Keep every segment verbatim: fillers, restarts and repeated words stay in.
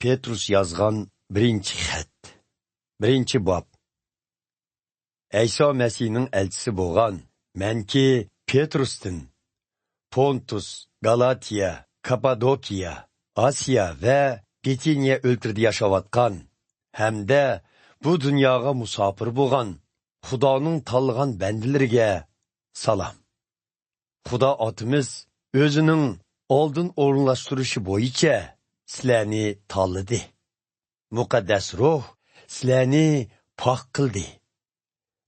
پېترۇس يازغان بىرىنچى خەت. بىرىنچى باب. ئەيسا مەسىھنىڭ ئەلچىسى بولغان مەنكى پېترۇستىن، پونتۇس، گالاتىيە، كاپپادوكىيە، ئاسىيا ۋە بىتىنىيە ئۆلكىلىرىدە ياشاۋاتقان ھەمدە بۇ دۇنياغا مۇساپىر بولغان خۇدانىڭ تاللىغان بەندىلىرىگە سالام. خۇدا ئاتىمىز ئۆزىنىڭ ئالدىن ئورۇنلاشتۇرۇشى بويىچە سىلەرنى تاللىدى. مۇقەددەس روھ سىلەرنى پاك قىلدى.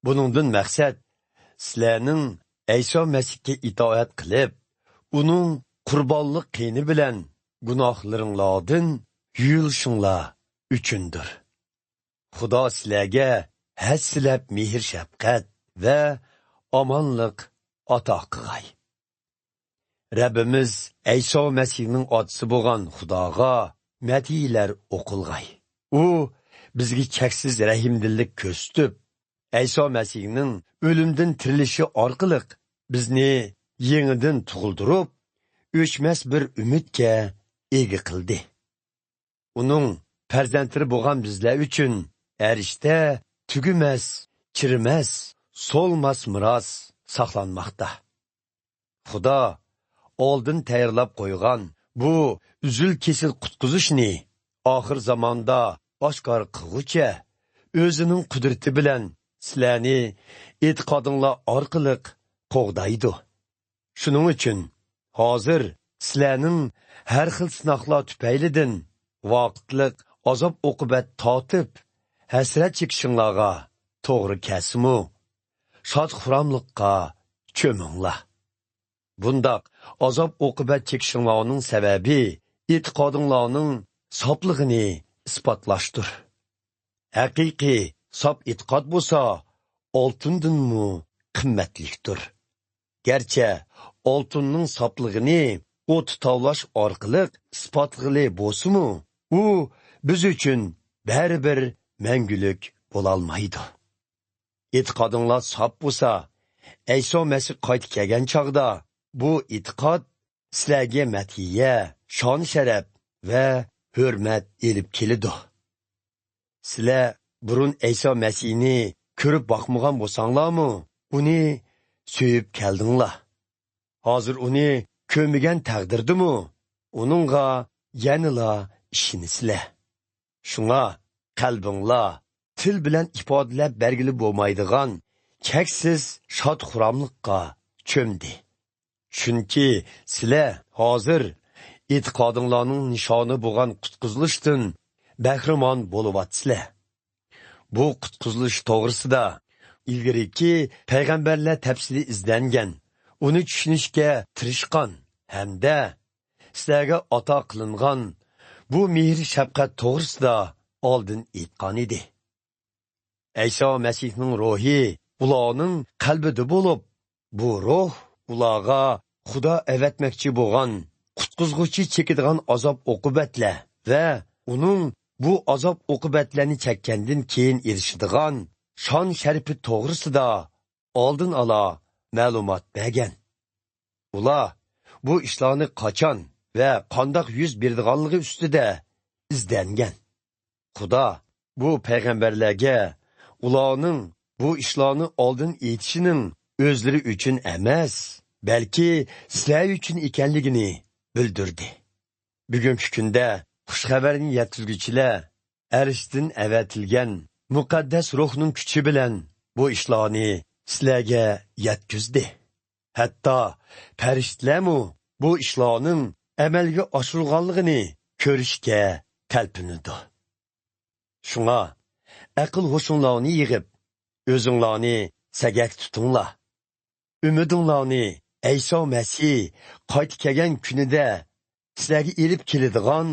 بۇنىڭدىن مەقسەت، سىلەرنىڭ ئەيسا مەسىھكە ئىتائەت قىلىپ، ئۇنىڭ قۇربانلىق قېنى بىلەن گۇناھلىرىڭلاردىن يۇيۇلۇشۇڭلار ئۈچۈندۇر. خۇدا سىلەرگە ھەسسىلەپ مېھىر-شەپقەت ۋە ئامانلىق ئاتا قىلغاي. رەببىمىز ئەيسا مەسىھنىڭ ئاتىسى بولغان خۇداغا مەدھىيەلەر ئوقۇلغاي. ئۇ بىزگە چەكسىز رەھىمدىللىك كۆرسىتىپ، ئەيسا مەسىھنىڭ ئۆلۈمدىن تىرىلىشى ئارقىلىق بىزنى يېڭىدىن تۇغۇلدۇرۇپ، ئۆچمەس بىر ئۈمىدكە ئىگە قىلدى. ئۇنىڭ پەرزەنتلىرى بولغان بىزلەر ئۈچۈن ئەرشتە تۈگىمەس، چىرىمەس، سولماس مىراس ساقلانماقتا. خۇدا ئالدىن تەييارلاپ قويغان بۇ ئۈزۈل-كېسىل قۇتقۇزۇشنى ئاخىر زاماندا ئاشكارا قىلغۇچە، ئۆزىنىڭ قۇدرىتى بىلەن سىلەرنى ئېتىقادىڭلار ئارقىلىق قوغدايدۇ. شۇنىڭ ئۈچۈن ھازىر سىلەرنىڭ ھەر خىل سىناقلار تۈپەيلىدىن ۋاقىتلىق ئازاب-ئوقۇبەت تارتىپ، ھەسرەت چېكىشىڭلارغا توغرا كەلسىمۇ، شاد-خۇراملىققا چۆمۈڭلار. بۇنداق ئازاب-ئوقۇبەت چېكىشىڭلارنىڭ سەۋەبى ئېتىقادىڭلارنىڭ ساپلىقىنى ئىسپاتلاشتۇر. ھەقىقىي ساپ ئېتىقاد بولسا ئالتۇندىنمۇ قىممەتلىكتۇر. گەرچە ئالتۇننىڭ ساپلىقىنى ئوتتا تاۋلاش ئارقىلىق ئىسپاتلىغىلى بولسىمۇ، ئۇ بىز ئۈچۈن بەرىبىر مەڭگۈلۈك بولالمايدۇ. ئېتىقادىڭلار ساپ بولسا، ئەيسا مەسىھ قايتا كەلگەن چاغدا بۇ ئېتىقاد سىلەرگە مەدھىيە، شان-شەرەپ ۋە ھۆرمەت ئېلىپ كېلىدۇ. سىلەر بۇرۇن ئەيسا مەسىھنى كۆرۈپ باقمىغان بولساڭلارمۇ، ئۇنى سۆيۈپ كەلدىڭلار. ھازىر ئۇنى كۆرمىگەن تەقدىردىمۇ، ئۇنىڭغا يەنىلا ئىشىنىسىلەر. شۇڭا قەلبىڭلار تىل بىلەن ئىپادىلەپ بەرگىلى بولمايدىغان چەكسىز شاد-خۇراملىققا چۆمدى. چۈنكى سىلەر ھازىر ئېتىقادىڭلارنىڭ نىشانى بولغان قۇتقۇزۇلۇشتىن بەھرىمەن بولۇۋاتىسىلەر. بۇ قۇتقۇزۇلۇش توغرىسىدا ئىلگىرىكى پەيغەمبەرلەر تەپسىلىي ئىزدەنگەن، ئۇنى چۈشىنىشكە تىرىشقان ھەمدە سىلەرگە ئاتا قىلىنغان بۇ مېھىر-شەپقەت توغرىسىدا ئالدىن ئېيتقانىدى. ئەيسا مەسىھنىڭ روھى ئۇلارنىڭ قەلبىدە بولۇپ، بۇ روھ ئۇلارغا خۇدا ئەۋەتمەكچى بولغان قۇتقۇزغۇچى چېكىدىغان ئازاب-ئوقۇبەتلەر ۋە ئۇنىڭ بۇ ئازاب-ئوقۇبەتلەرنى چەككەندىن كېيىن ئېرىشىدىغان شان-شەرىپى توغرىسىدا ئالدىن ئالا مەلۇمات بەرگەن. ئۇلار بۇ ئىشلارنى قاچان ۋە قانداق يۈز بېرىدىغانلىقى ئۈستىدە ئىزدەنگەن. خۇدا بۇ پەيغەمبەرلەرگە ئۇلارنىڭ بۇ ئىشلارنى ئالدىن ئېيتىشىنىڭ ئۆزلىرى ئۈچۈن ئەمەس، بەلكى سىلەر ئۈچۈن ئىكەنلىكىنى بىلدۈردى. بۈگۈنكى كۈندە خۇش خەۋەرنى يەتكۈزگۈچىلەر ئەرشتىن ئەۋەتىلگەن مۇقەددەس روھنىڭ كۈچى بىلەن بۇ ئىشلارنى سىلەرگە يەتكۈزدى. ھەتتا پەرىشتىلەرمۇ بۇ ئىشلارنىڭ ئەمەلگە ئاشۇرۇلغانلىقىنى كۆرۈشكە تەلپۈنىدۇ. شۇڭا ئەقىل ھوشۇڭلارنى يىغىپ، ئۆزۈڭلارنى سەگەك تۇتۇڭلار. ئۈمىدىڭلارنى ئەيسا مەسىھ قايتا كەلگەن كۈنىدە سىلەرگە ئېلىپ كېلىدىغان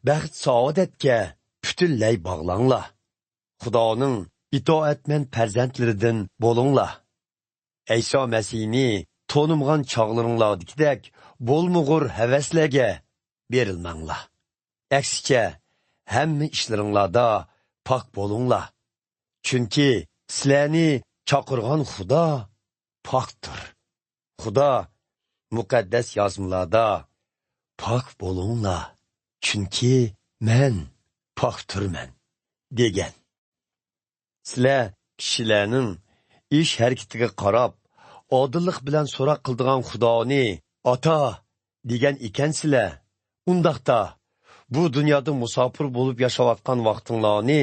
بەخت-سائادەتكە پۈتۈنلەي باغلاڭلار. خۇدانىڭ ئىتائەتمەن پەرزەنتلىرىدىن بولۇڭلار. ئەيسا مەسىھنى تونۇمىغان چاغلىرىڭلاردىكىدەك بولمىغۇر ھەۋەسلەرگە بېرىلمەڭلار. ئەكسىچە، ھەممە ئىشلىرىڭلاردا پاك بولۇڭلار. چۈنكى سىلەرنى چاقىرغان خۇدا پاكتۇر. خۇدا مۇقەددەس يازمىلاردا، «پاك بولۇڭلار، چۈنكى مەن پاك تۇرىمەن» دېگەن. سىلەر كىشىلەرنىڭ ئىش ھەرىكىتىگە قاراپ، ئادىللىق بىلەن سوراق قىلىدىغان خۇدانى «ئاتا» دېگەن ئىكەنسىلەر، ئۇنداقتا بۇ دۇنيادا مۇساپىر بولۇپ ياشاۋاتقان ۋاقتىڭلارنى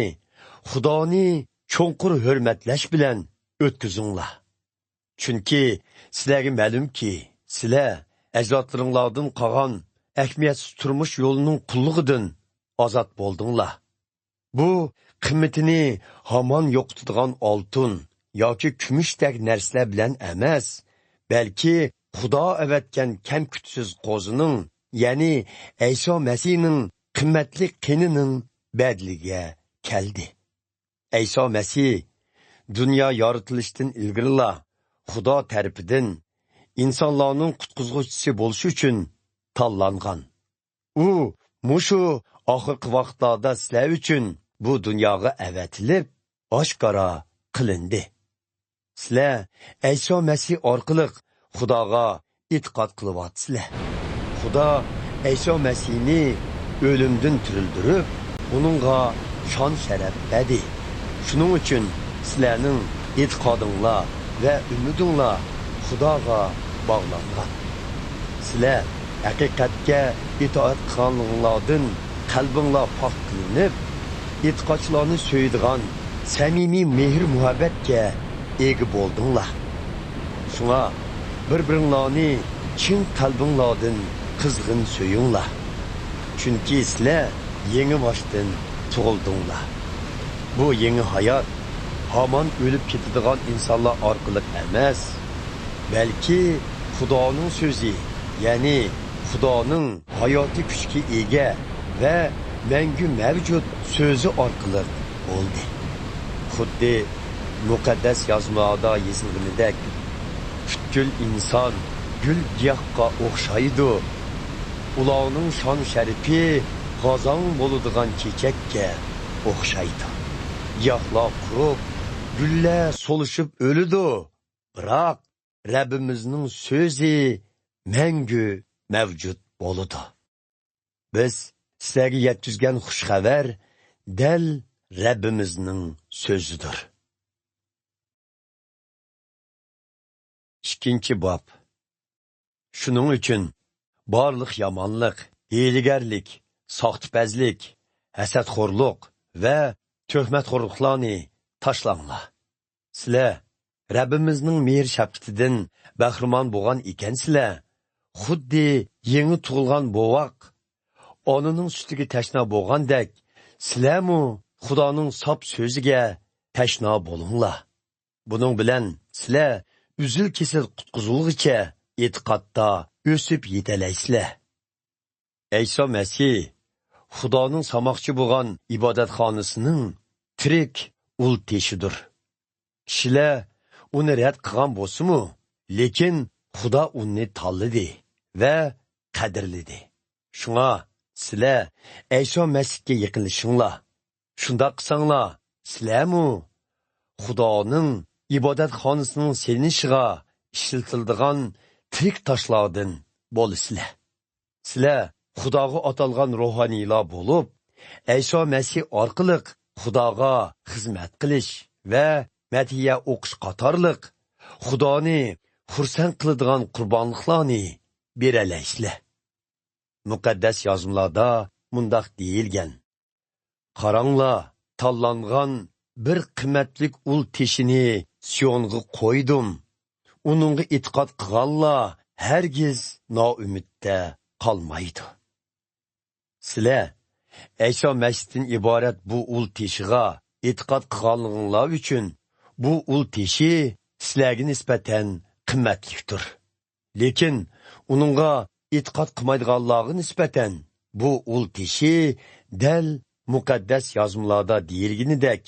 خۇدانى چوڭقۇر ھۆرمەتلەش بىلەن ئۆتكۈزۈڭلار. چۈنكى سىلەرگە مەلۇمكى، سىلەر ئەجدادلىرىڭلاردىن قالغان ئەھمىيەتسىز تۇرمۇش يولىنىڭ قۇللۇقىدىن ئازاد بولدۇڭلار. بۇ قىممىتىنى ھامان يوقىتىدىغان ئالتۇن ياكى كۈمۈشتەك نەرسىلەر بىلەن ئەمەس، بەلكى خۇدا ئەۋەتكەن كەمكۈتسىز قوزىنىڭ، يەنى ئەيسا مەسىھنىڭ قىممەتلىك قېنىنىڭ بەدىلىگە كەلدى. ئەيسا مەسىھ دۇنيا يارىتىلىشتىن ئىلگىرىلا خۇدا تەرىپىدىن ئىنسانلارنىڭ قۇتقۇزغۇچىسى بولۇش ئۈچۈن تاللانغان. ئۇ مۇشۇ ئاخىرقى ۋاقىتلاردا سىلەر ئۈچۈن بۇ دۇنياغا ئەۋەتىلىپ، ئاشكارا قىلىندى. سىلەر ئەيسا مەسىھ ئارقىلىق خۇداغا ئېتىقاد قىلىۋاتىسىلەر. خۇدا ئەيسا مەسىھنى ئۆلۈمدىن تىرىلدۈرۈپ، ئۇنىڭغا شان-شەرەپ بەردى. شۇنىڭ ئۈچۈن سىلەرنىڭ ئېتىقادىڭلار ۋە ئۈمىدىڭلار خۇداغا باغلانغان. سىلەر ھەقىقەتكە ئىتائەت قىلغانلىقىڭلاردىن قەلبىڭلار پاك قىلىنىپ، ئېتىقادچىلارنى سۆيىدىغان سەمىمىي مېھىر-مۇھەببەتكە ئىگە بولدۇڭلار. شۇڭا بىر-بىرىڭلارنى چىن قەلبىڭلاردىن قىزغىن سۆيۈڭلار. چۈنكى سىلەر يېڭى باشتىن تۇغۇلدۇڭلار. بۇ يېڭى ھايات ھامان ئۆلۈپ كېتىدىغان ئىنسانلار ئارقىلىق ئەمەس، بەلكى خۇدانىڭ سۆزى، يەنى خۇدانىڭ ھاياتىي كۈچكە ئىگە ۋە مەڭگۈ مەۋجۇت سۆزى ئارقىلىق بولدى. خۇددى مۇقەددەس يازمىلاردا يېزىلغىنىدەك، پۈتكۈل ئىنسان گۈل-گىياھقا ئوخشايدۇ. ئۇلارنىڭ شان-شەرىپى غازاڭ بولىدىغان چېچەككە ئوخشايدۇ. گىياھلار قۇرۇپ، گۈللەر سولۇشۇپ ئۆلىدۇ، بىراق رەببىمىزنىڭ سۆزى مەڭگۈ مەۋجۇت بولىدۇ. بىز سىلەرگە يەتكۈزگەن خۇش خەۋەر دەل رەببىمىزنىڭ سۆزىدۇر. ئىككىنچى باب. شۇنىڭ ئۈچۈن بارلىق يامانلىق، ھىيلىگەرلىك، ساختىپەزلىك، ھەسەتخورلۇق ۋە تۆھمەتخورلۇقلارنى تاشلاڭلار. سىلەر رەببىمىزنىڭ مېھىر-شەپقىتىدىن بەھرىمەن بولغان ئىكەنسىلەر، خۇددى يېڭى تۇغۇلغان بوۋاق ئانىنىڭ سۈتىگە تەشنا بولغاندەك، سىلەرمۇ خۇدانىڭ ساپ سۆزىگە تەشنا بولۇڭلار. بۇنىڭ بىلەن سىلەر ئۈزۈل-كېسىل قۇتقۇزۇلغۇچە ئېتىقادتا ئۆسۈپ يېتەلەيسىلەر. ئەيسا مەسىھ خۇدانىڭ سالماقچى بولغان ئىبادەتخانىسىنىڭ تىرىك ئۇل تېشىدۇر. كىشىلەر ئۇنى رەت قىلغان بولسىمۇ، لېكىن خۇدا ئۇنى تاللىدى ۋە قەدىرلىدى. شۇڭا سىلەر ئەيسا مەسىھكە يېقىنلىشىڭلار. شۇنداق قىلساڭلار، سىلەرمۇ خۇدانىڭ ئىبادەتخانىسىنىڭ سېلىنىشىغا ئىشلىتىلىدىغان تىرىك تاشلاردىن بولىسىلەر. سىلەر خۇداغا ئاتالغان روھانىيلار بولۇپ، ئەيسا مەسىھ ئارقىلىق خۇداغا خىزمەت قىلىش ۋە مەدھىيە ئوقۇش قاتارلىق خۇدانى خۇرسەن قىلىدىغان قۇربانلىقلارنى بېرەلەيسىلەر. مۇقەددەس يازمىلاردا مۇنداق دېيىلگەن: «قاراڭلار، تاللانغان بىر قىممەتلىك ئۇل تېشىنى سىيونغا قويدۇم. ئۇنىڭغا ئېتىقاد قىلغانلار ھەرگىز نائۈمىدتە قالمايدۇ.» سىلەر ئەيسا مەسىھتىن ئىبارەت بۇ ئۇل تېشىغا ئېتىقاد قىلغانلىقىڭلار ئۈچۈن، بۇ ئۇل تېشى سىلەرگە نىسبەتەن قىممەتلىكتۇر. لېكىن ئۇنىڭغا ئېتىقاد قىلمايدىغانلارغا نىسبەتەن بۇ ئۇل تېشى دەل مۇقەددەس يازمىلاردا دېيىلگىنىدەك،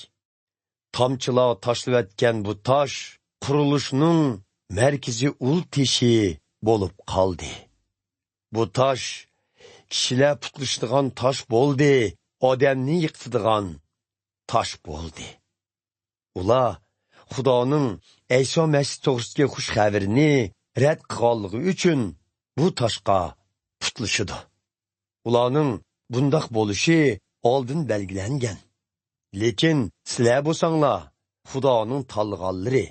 تامچىلار تاشلىۋەتكەن بۇ تاش قۇرۇلۇشنىڭ مەركىزىي ئۇل تېشى بولۇپ قالدى. بۇ تاش كىشىلەر پۇتلىشىدىغان تاش بولدى، ئادەمنى يىقىتىدىغان تاش بولدى. ئۇلار خۇدانىڭ ئەيسا مەسىھ توغرىسىدىكى خۇش خەۋىرىنى رەت قىلغانلىقى ئۈچۈن بۇ تاشقا پۇتلىشىدۇ. ئۇلارنىڭ بۇنداق بولۇشى ئالدىن بەلگىلەنگەن. لېكىن سىلەر بولساڭلار خۇدانىڭ تاللىغانلىرى،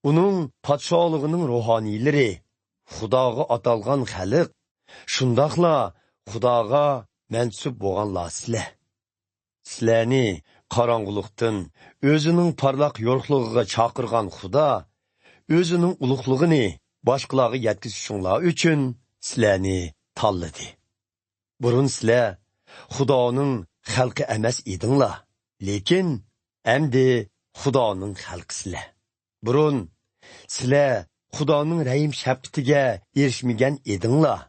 ئۇنىڭ پادىشاھلىقىنىڭ روھانىيلىرى، خۇداغا ئاتالغان خەلق، شۇنداقلا خۇداغا مەنسۇپ بولغانلار سىلەر. سىلەرنى قاراڭغۇلۇقتىن ئۆزىنىڭ پارلاق يورۇقلۇقىغا چاقىرغان خۇدا ئۆزىنىڭ ئۇلۇغلۇقىنى باشقىلارغا يەتكۈزۈشۈڭلار ئۈچۈن سىلەرنى تاللىدى. بۇرۇن سىلەر خۇدانىڭ خەلقى ئەمەس ئىدىڭلار، لېكىن ئەمدى خۇدانىڭ خەلقىسىلەر. بۇرۇن سىلەر خۇدانىڭ رەھىم شەپقىتىگە ئېرىشمىگەن ئىدىڭلار،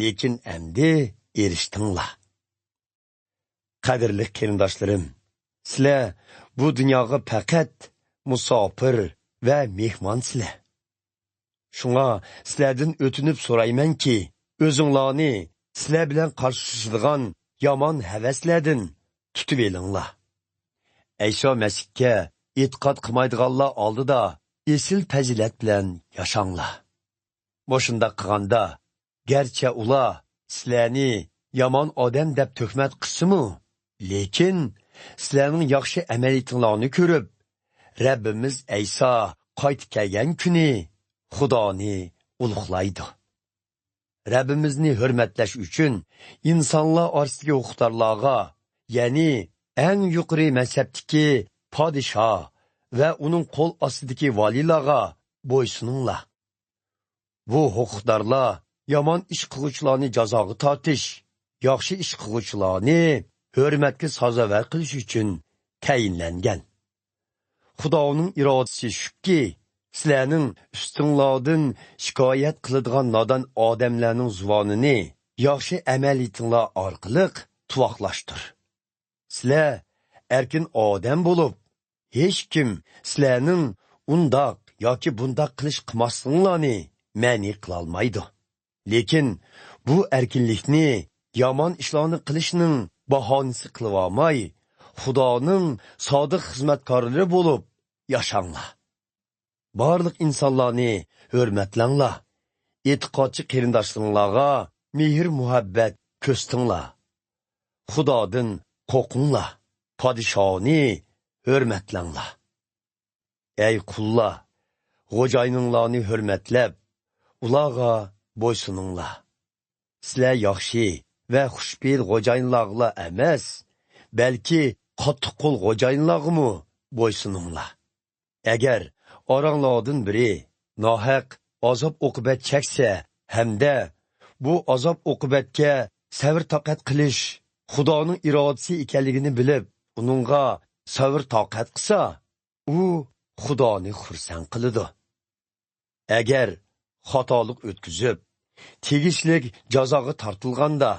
لېكىن ئەمدى ئېرىشتىڭلار. قەدىرلىك قېرىنداشلىرىم، سىلەر بۇ دۇنياغا پەقەت مۇساپىر ۋە مېھمانسىلەر. شۇڭا سىلەردىن ئۆتۈنۈپ سورايمەنكى، ئۆزۈڭلارنى سىلەر بىلەن قارشىلىشىدىغان يامان ھەۋەسلەردىن تۇتۇۋېلىڭلار. ئەيسا مەسىھكە ئېتىقاد قىلمايدىغانلار ئالدىدا ئېسىل پەزىلەت بىلەن ياشاڭلار. مۇشۇنداق قىلغاندا، گەرچە ئۇلار سىلەرنى يامان ئادەم دەپ تۆھمەت قىلسىمۇ، لېكىن سىلەرنىڭ ياخشى ئەمەلىيىتىڭلارنى كۆرۈپ، رەببىمىز ئەيسا قايتىپ كەلگەن كۈنى خۇدانى ئۇلۇغلايدۇ. رەببىمىزنى ھۆرمەتلەش ئۈچۈن ئىنسانلار ئارىسىدىكى ھوقۇقدارلارغا، يەنى ئەڭ يۇقىرى مەنسەپتىكى پادىشاھ ۋە ئۇنىڭ قول ئاستىدىكى ۋالىيلارغا بويسۇنۇڭلار. بۇ ھوقۇقدارلار يامان ئىش قىلغۇچىلارنى جازاغا تارتىش، ياخشى ئىش قىلغۇچىلارنى ھۆرمەتكە سازاۋەر قىلىش ئۈچۈن تەيىنلەنگەن. خۇدانىڭ ئىرادىسى شۇكى، سىلەرنىڭ ئۈستۈڭلاردىن شىكايەت قىلىدىغان نادان ئادەملەرنىڭ زۇۋانىنى ياخشى ئەمەلىيىتىڭلار ئارقىلىق تۇۋاقلاشتۇر. سىلەر ئەركىن ئادەم بولۇپ، ھېچكىم سىلەرنىڭ ئۇنداق ياكى بۇنداق قىلىش قىلماسلىقىڭلارنى مەنئى قىلالمايدۇ. لېكىن بۇ ئەركىنلىكنى يامان ئىشلارنى قىلىشنىڭ باھانىسى قىلىۋالماي، خۇدانىڭ سادىق خىزمەتكارلىرى بولۇپ ياشاڭلار. بارلىق ئىنسانلارنى ھۆرمەتلەڭلار. ئېتىقادچى قېرىنداشلىرىڭلارغا مېھىر-مۇھەببەت كۆرسىتىڭلار. خۇدادىن قورقۇڭلار. پادىشاھنى ھۆرمەتلەڭلار. ئەي قۇللار، خوجايىنىڭلارنى ھۆرمەتلەپ، ئۇلارغا بويسۇنۇڭلار. سىلەر ياخشى ۋە خۇشپېئىل خوجايىنلارغىلا ئەمەس، بەلكى قاتتىق قول خوجايىنلارغىمۇ بويسۇنۇڭلار. ئەگەر ئاراڭلاردىن بىرى ناھەق ئازاب-ئوقۇبەت چەكسە ھەمدە بۇ ئازاب-ئوقۇبەتكە سەۋر-تاقەت قىلىش خۇدانىڭ ئىرادىسى ئىكەنلىكىنى بىلىپ، ئۇنىڭغا سەۋر-تاقەت قىلسا، ئۇ خۇدانى خۇرسەن قىلىدۇ. ئەگەر خاتالىق ئۆتكۈزۈپ، تېگىشلىك جازاغا تارتىلغاندا،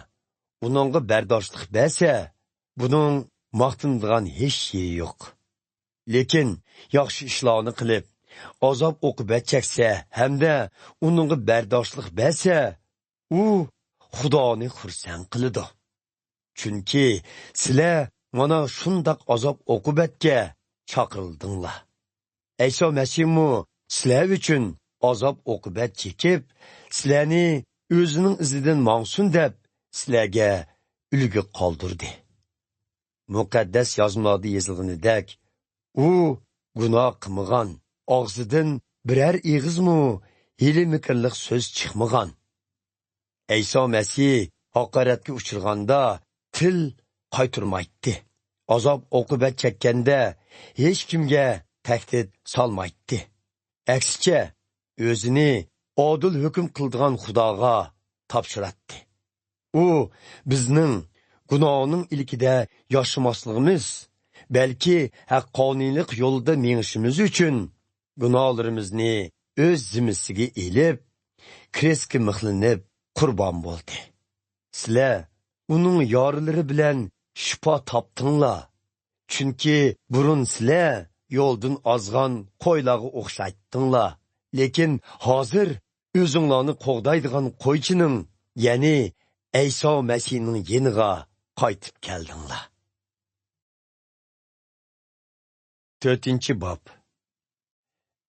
ئۇنىڭغا بەرداشلىق بەرسە، بۇنىڭ ماختىنىدىغان ھېچ يېرى يوق. لېكىن ياخشى ئىشلارنى قىلىپ، ئازاب-ئوقۇبەت چەكسە ھەمدە ئۇنىڭغا بەرداشلىق بەرسە، ئۇ خۇدانى خۇرسەن قىلىدۇ. چۈنكى سىلەر مانا شۇنداق ئازاب-ئوقۇبەتكە چاقىرىلدىڭلار. ئەيسا مەسىھمۇ سىلەر ئۈچۈن ئازاب-ئوقۇبەت چېكىپ، سىلەرنى ئۆزىنىڭ ئىزىدىن ماڭسۇن دەپ، سىلەرگە ئۈلگە قالدۇردى. مۇقەددەس يازمىلاردا يېزىلغىنىدەك، ئۇ گۇناھ قىلمىغان، ئاغزىدىن بىرەر ئېغىزمۇ ھىيلە-مىكىرلىق سۆز چىقمىغان. ئەيسا مەسىھ ھاقارەتكە ئۇچرىغاندا تىل قايتۇرمايتتى. ئازاب-ئوقۇبەت چەككەندە ھېچكىمگە تەھدىت سالمايتتى. ئەكسىچە، ئۆزىنى ئادىل ھۆكۈم قىلىدىغان خۇداغا تاپشۇراتتى. ئۇ بىزنىڭ گۇناھنىڭ ئىلكىدە ياشىماسلىقىمىز، بەلكى ھەققانىيلىق يولىدا مېڭىشىمىز ئۈچۈن گۇناھلىرىمىزنى ئۆز زىممىسىگە ئېلىپ، كرېستكە مىخلىنىپ قۇربان بولدى. سىلەر ئۇنىڭ يارىلىرى بىلەن شىپا تاپتىڭلار. چۈنكى بۇرۇن سىلەر يولدىن ئازغان قويلارغا ئوخشايتتىڭلار. لېكىن ھازىر ئۆزۈڭلارنى قوغدايدىغان قويچىنىڭ، يەنى ئەيسا مەسىھنىڭ يېنىغا قايتىپ كەلدىڭلار. تۆتىنچى باب.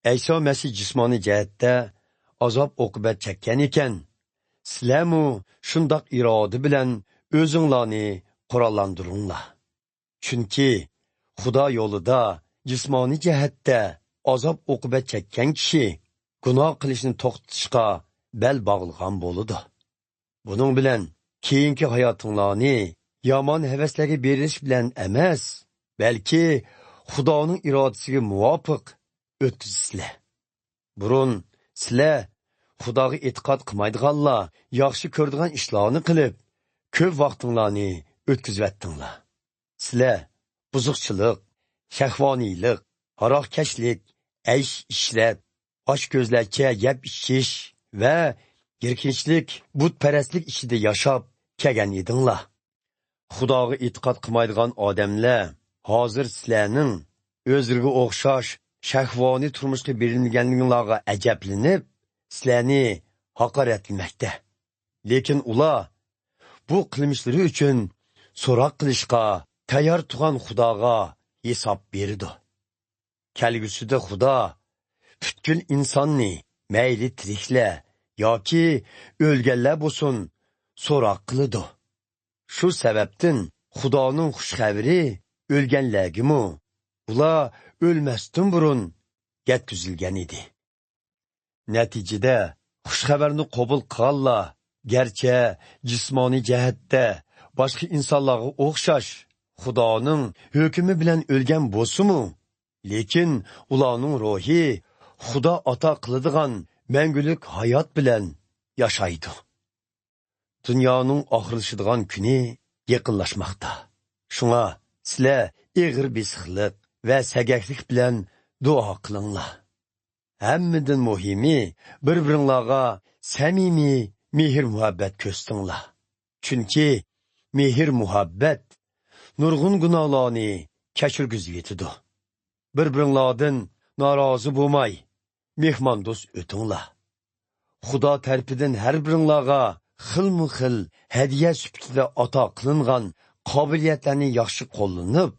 ئەيسا مەسىھ جىسمانىي جەھەتتە ئازاب-ئوقۇبەت چەككەن ئىكەن، سىلەرمۇ شۇنداق ئىرادە بىلەن ئۆزۈڭلارنى قوراللاندۇرۇڭلار. چۈنكى خۇدا يولىدا جىسمانىي جەھەتتە ئازاب-ئوقۇبەت چەككەن كىشى گۇناھ قىلىشنى توختىتىشقا بەل باغلىغان بولىدۇ. بۇنىڭ بىلەن كېيىنكى ھاياتىڭلارنى يامان ھەۋەسلەرگە بېرىلىش بىلەن ئەمەس، بەلكى خۇدانىڭ ئىرادىسىگە مۇۋاپىق ئۆتكۈزىسىلەر. بۇرۇن سىلەر خۇداغا ئېتىقاد قىلمايدىغانلار ياخشى كۆرىدىغان ئىشلارنى قىلىپ، كۆپ ۋاقتىڭلارنى ئۆتكۈزۈۋەتتىڭلار. سىلەر بۇزۇقچىلىق، شەھۋانىيلىق، ھاراقكەشلىك، ئەيش-ئىشرەت، ئاچكۆزلەرچە يەپ-ئىچىش ۋە يىركىنچلىك، بۇتپەرەسلىك ئىچىدە ياشاپ كەلگەن ئىدىڭلار. خۇداغا ئېتىقاد قىلمايدىغان ئادەملەر ھازىر سىلەرنىڭ ئۆزلىرىگە ئوخشاش شەھۋانىي تۇرمۇشقا بېرىلمىگەنلىكىڭلارغا ئەجەبلىنىپ، سىلەرنى ھاقارەتلىمەكتە. لېكىن ئۇلار بۇ قىلمىشلىرى ئۈچۈن سوراق قىلىشقا تەييار تۇرغان خۇداغا ھېساب بېرىدۇ. كەلگۈسىدە خۇدا پۈتكۈل ئىنساننى، مەيلى تىرىكلەر ياكى ئۆلگەنلەر بولسۇن، سوراق قىلىدۇ. شۇ سەۋەبتىن خۇدانىڭ خۇش خەۋىرى ئۆلگەنلەرگىمۇ، ئۇلار ئۆلمەستىن بۇرۇن يەتكۈزۈلگەن ئىدى. نەتىجىدە، خۇش خەۋەرنى قوبۇل قىلغانلار گەرچە جىسمانىي جەھەتتە باشقا ئىنسانلارغا ئوخشاش خۇدانىڭ ھۆكمى بىلەن ئۆلگەن بولسىمۇ، لېكىن ئۇلارنىڭ روھى خۇدا ئاتا قىلىدىغان مەڭگۈلۈك ھايات بىلەن ياشايدۇ. دۇنيانىڭ ئاخىرلىشىدىغان كۈنى يېقىنلاشماقتا. شۇڭا سىلەر ئېغىر بېسىقلىق ۋە سەگەكلىك بىلەن دۇئا قىلىڭلار. ھەممىدىن مۇھىمى، بىر-بىرىڭلارغا سەمىمىي مېھىر-مۇھەببەت كۆرسىتىڭلار. چۈنكى مېھىر-مۇھەببەت نۇرغۇن گۇناھلارنى كەچۈرگۈزۈۋېتىدۇ. بىر-بىرىڭلاردىن نارازى بولماي، مېھماندوست ئۆتۈڭلار. خۇدا تەرىپىدىن ھەر بىرىڭلارغا خىلمۇ خىل ھەدىيە سۈپىتىدە ئاتا قىلىنغان قابىلىيەتلەرنى ياخشى قوللىنىپ،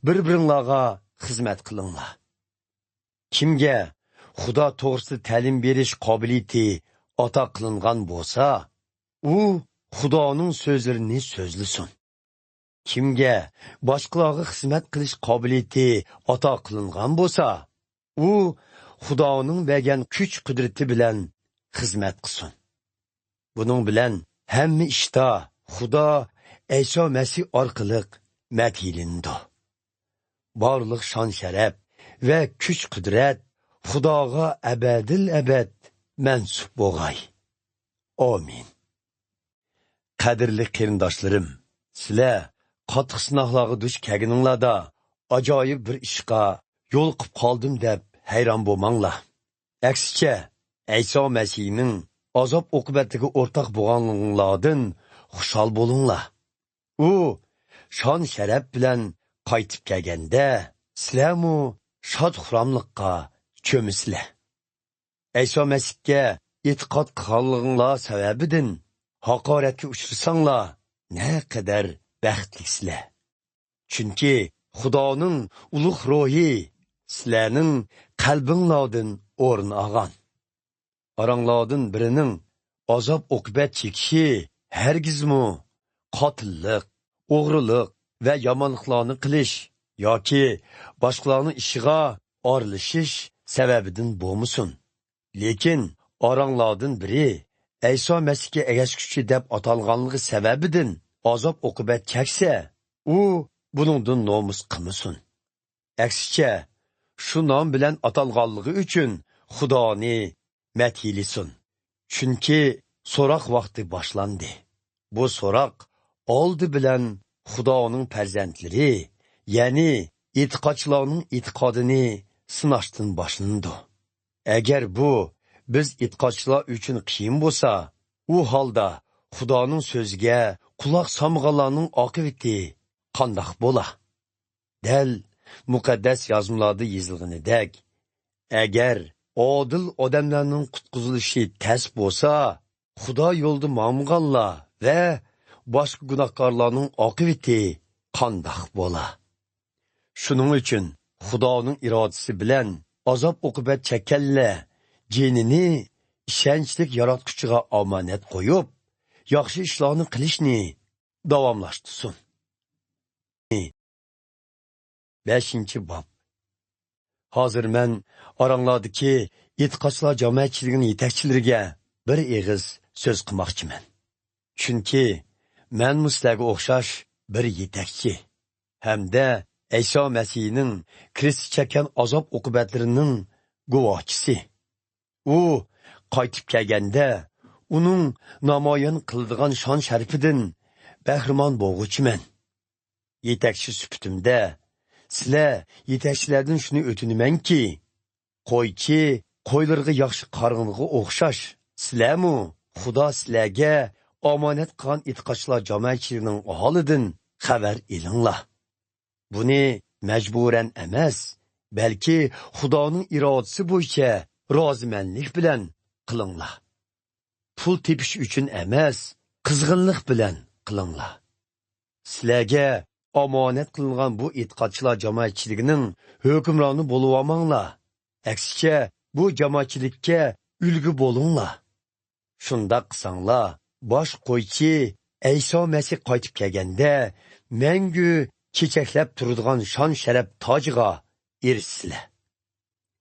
بىر-بىرىڭلارغا خىزمەت قىلىڭلار. كىمگە خۇدا توغرىسىدا تەلىم بېرىش قابىلىيىتى ئاتا قىلىنغان بولسا، ئۇ خۇدانىڭ سۆزلىرىنى سۆزلىسۇن. كىمگە باشقىلارغا خىزمەت قىلىش قابىلىيىتى ئاتا قىلىنغان بولسا، ئۇ خۇدانىڭ بەرگەن كۈچ-قۇدرىتى بىلەن خىزمەت قىلسۇن. بۇنىڭ بىلەن ھەممە ئىشتا خۇدا ئەيسا مەسىھ ئارقىلىق مەدھىيلىنىدۇ. بارلىق شان-شەرەپ ۋە كۈچ-قۇدرەت خۇداغا ئەبەدىل-ئەبەد مەنسۇپ بولغاي. ئامىن. قەدىرلىك قېرىنداشلىرىم، سىلەر قاتتىق سىناقلارغا دۇچ كەلگىنىڭلاردا ئاجايىپ بىر ئىشقا يولۇقۇپ قالدىم دەپ ھەيران بولماڭلار. ئەكسىچە، ئەيسا مەسىھنىڭ ئازاب-ئوقۇبەتلىرىگە ئورتاق بولغانلىقىڭلاردىن خۇشال بولۇڭلار. ئۇ شان-شەرەپ بىلەن قايتىپ كەلگەندە، سىلەرمۇ شاد-خۇراملىققا چۆمىسىلەر. ئەيسا مەسىھكە ئېتىقاد قىلغانلىقىڭلار سەۋەبىدىن ھاقارەتكە ئۇچرىساڭلار، نەقەدەر بەختلىكسىلەر! چۈنكى خۇدانىڭ ئۇلۇغ روھى سىلەرنىڭ قەلبىڭلاردىن ئورۇن ئالغان. ئاراڭلاردىن بىرىنىڭ ئازاب-ئوقۇبەت چېكىشى ھەرگىزمۇ قاتىللىق، ئوغرىلىق ۋە يامانلىقلارنى قىلىش ياكى باشقىلارنىڭ ئىشىغا ئارىلىشىش سەۋەبىدىن بولمىسۇن. لېكىن ئاراڭلاردىن بىرى ئەيسا مەسىھكە ئەگەشكۈچى دەپ ئاتالغانلىقى سەۋەبىدىن ئازاب-ئوقۇبەت چەكسە، ئۇ بۇنىڭدىن نومۇس قىلمىسۇن. ئەكسىچە، شۇ نام بىلەن ئاتالغانلىقى ئۈچۈن خۇدانى مەدھىيلىسۇن. چۈنكى سوراق ۋاقتى باشلاندى. بۇ سوراق ئالدى بىلەن خۇدانىڭ پەرزەنتلىرى، يەنى ئېتىقادچىلارنىڭ ئېتىقادىنى سىناشتىن باشلىنىدۇ. ئەگەر بۇ بىز ئېتىقادچىلار ئۈچۈن قىيىن بولسا، ئۇ ھالدا خۇدانىڭ سۆزىگە قۇلاق سالمىغانلارنىڭ ئاقىۋىتى قانداق بولا؟ دەل مۇقەددەس يازمىلاردا يېزىلغىنىدەك، ئەگەر ئادىل ئادەملەرنىڭ قۇتقۇزۇلۇشى تەس بولسا، خۇدا يولىدا ماڭمىغانلار ۋە باشقا گۇناھكارلارنىڭ ئاقىۋىتى قانداق بولا؟ شۇنىڭ ئۈچۈن خۇدانىڭ ئىرادىسى بىلەن ئازاب-ئوقۇبەت چەككەنلەر جېنىنى ئىشەنچلىك ياراتقۇچىغا ئامانەت قويۇپ، ياخشى ئىشلارنى قىلىشنى داۋاملاشتۇرسۇن. بەشىنچى باب. ھازىر مەن ئاراڭلاردىكى ئېتىقادچىلار جامائەتچىلىكىنىڭ يېتەكچىلىرىگە بىر ئېغىز سۆز قىلماقچىمەن. چۈنكى مەنمۇ سىلەرگە ئوخشاش بىر يېتەكچى ھەمدە ئەيسا مەسىھنىڭ كىرىستى چەككەن ئازاب-ئوقۇبەتلىرىنىڭ گۇۋاھچىسى. ئۇ قايتىپ كەلگەندە، ئۇنىڭ نامايان قىلىدىغان شان-شەرىپىدىن بەھرىمەن بولغۇچىمەن. يېتەكچى سۈپىتىمدە، سىلەر يېتەكچىلەردىن شۇنى ئۆتۈنىمەنكى، قويچى قويلىرىغا ياخشى قارىغىنىغا ئوخشاش، سىلەرمۇ خۇدا سىلەرگە ئامانەت قىلغان ئېتىقادچىلار جامائەتچىلىكىنىڭ ھالىدىن خەۋەر ئېلىڭلار. بۇنى مەجبۇرەن ئەمەس، بەلكى خۇدانىڭ ئىرادىسى بويىچە رازىمەنلىك بىلەن قىلىڭلار. پۇل تېپىش ئۈچۈن ئەمەس، قىزغىنلىق بىلەن قىلىڭلار. سىلەرگە ئامانەت قىلىنغان بۇ ئېتىقادچىلار جامائەتچىلىكىنىڭ ھۆكۈمرانى بولۇۋالماڭلار. ئەكسىچە، بۇ جامائەتچىلىككە ئۈلگە بولۇڭلار. شۇنداق قىلساڭلار، باش قويچى ئەيسا مەسىھ قايتىپ كەلگەندە، مەڭگۈ چېچەكلەپ تۇرىدىغان شان-شەرەپ تاجىغا ئېرىشىسىلەر.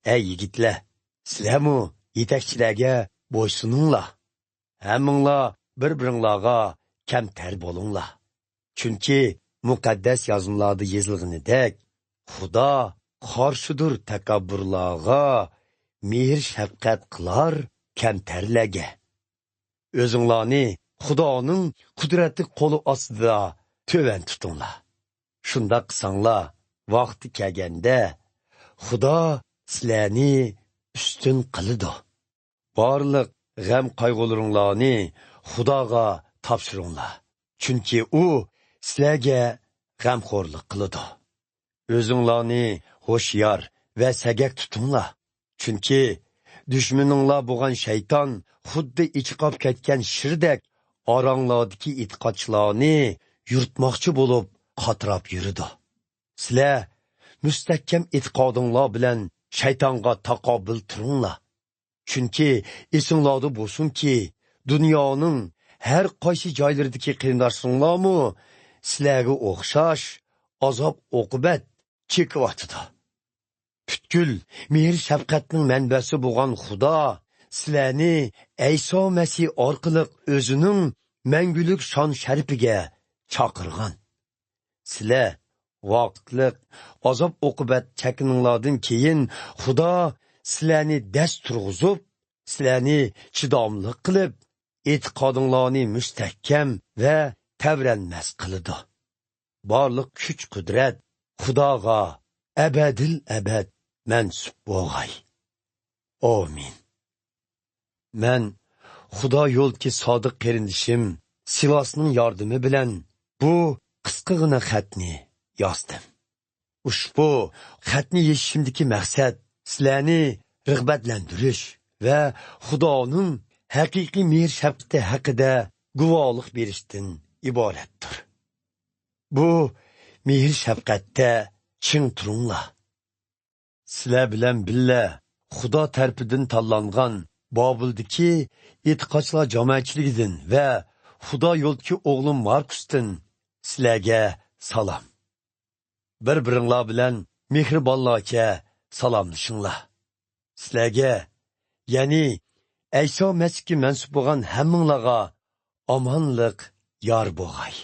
ئەي يىگىتلەر، سىلەرمۇ يېتەكچىلەرگە بويسۇنۇڭلار. ھەممىڭلار بىر-بىرىڭلارغا كەمتەر بولۇڭلار. چۈنكى مۇقەددەس يازمىلاردا يېزىلغىنىدەك، خۇدا قارشىدۇر تەكەببۇرلارغا، مېھىر-شەپقەت قىلار كەمتەرلەرگە. ئۆزۈڭلارنى خۇدانىڭ قۇدرەتلىك قولى ئاستىدا تۆۋەن تۇتۇڭلار. شۇنداق قىلساڭلار، ۋاقتى كەلگەندە خۇدا سىلەرنى ئۈستۈن قىلىدۇ. بارلىق غەم-قايغۇلىرىڭلارنى خۇداغا تاپشۇرۇڭلار، چۈنكى ئۇ سىلەرگە غەمخورلۇق قىلىدۇ. ئۆزۈڭلارنى ھوشيار ۋە سەگەك تۇتۇڭلار، چۈنكى دۈشمىنىڭلار بولغان شەيتان خۇددى ئېچىقاپ كەتكەن شىردەك ئاراڭلاردىكى ئېتىقادچىلارنى يۇرتماقچى بولۇپ قاتراپ يۈرىدۇ. سىلەر مۇستەھكەم ئېتىقادىڭلار بىلەن شەيتانغا تاقابىل تۇرۇڭلار. چۈنكى ئېسىڭلاردا بولسۇنكى، دۇنيانىڭ ھەر قايسى جايلىرىدىكى قېرىنداشلىرىڭلارمۇ سىلەرگە ئوخشاش ئازاب-ئوقۇبەت چېكىۋاتىدۇ. پۈتكۈل مېھىر-شەپقەتنىڭ مەنبەسى بولغان خۇدا سىلەرنى ئەيسا مەسىھ ئارقىلىق ئۆزىنىڭ مەڭگۈلۈك شان-شەرىپىگە چاقىرغان. سىلەر ۋاقىتلىق ئازاب-ئوقۇبەت چەككىنىڭلاردىن كېيىن، خۇدا سىلەرنى دەس تۇرغۇزۇپ، سىلەرنى چىداملىق قىلىپ، ئېتىقادىڭلارنى مۇستەھكەم ۋە تەۋرەنمەس قىلىدۇ. بارلىق كۈچ-قۇدرەت خۇداغا ئەبەدىل ئەبەد مەنسۇپ بولغاي. ئامىن. مەن خۇدا يولىدىكى سادىق قېرىندىشىم سىلاسنىڭ ياردىمى بىلەن بۇ قىسقىغىنا خەتنى يازدىم. ئۇشبۇ خەتنى يېزىشىمدىكى مەقسەت سىلەرنى رىغبەتلەندۈرۈش ۋە خۇدانىڭ ھەقىقىي مېھىر-شەپقىتى ھەققىدە گۇۋاھلىق بېرىشتىن ئىبارەتتۇر. بۇ مېھىر-شەپقەتتە چىڭ تۇرۇڭلار. سىلەر بىلەن بىللە خۇدا تەرىپىدىن تاللانغان بابىلدىكى ئېتىقادچىلار جامائەتچىلىكىدىن ۋە خۇدا يولىدىكى ئوغلۇم ماركۇستىن سىلەرگە سالام. بىر-بىرىڭلار بىلەن مېھرىبانلارچە سالاملىشىڭلار. سىلەرگە، يەنى ئەيسا مەسىھكە مەنسۇپ بولغان ھەممىڭلارغا ئامانلىق يار بولغاي.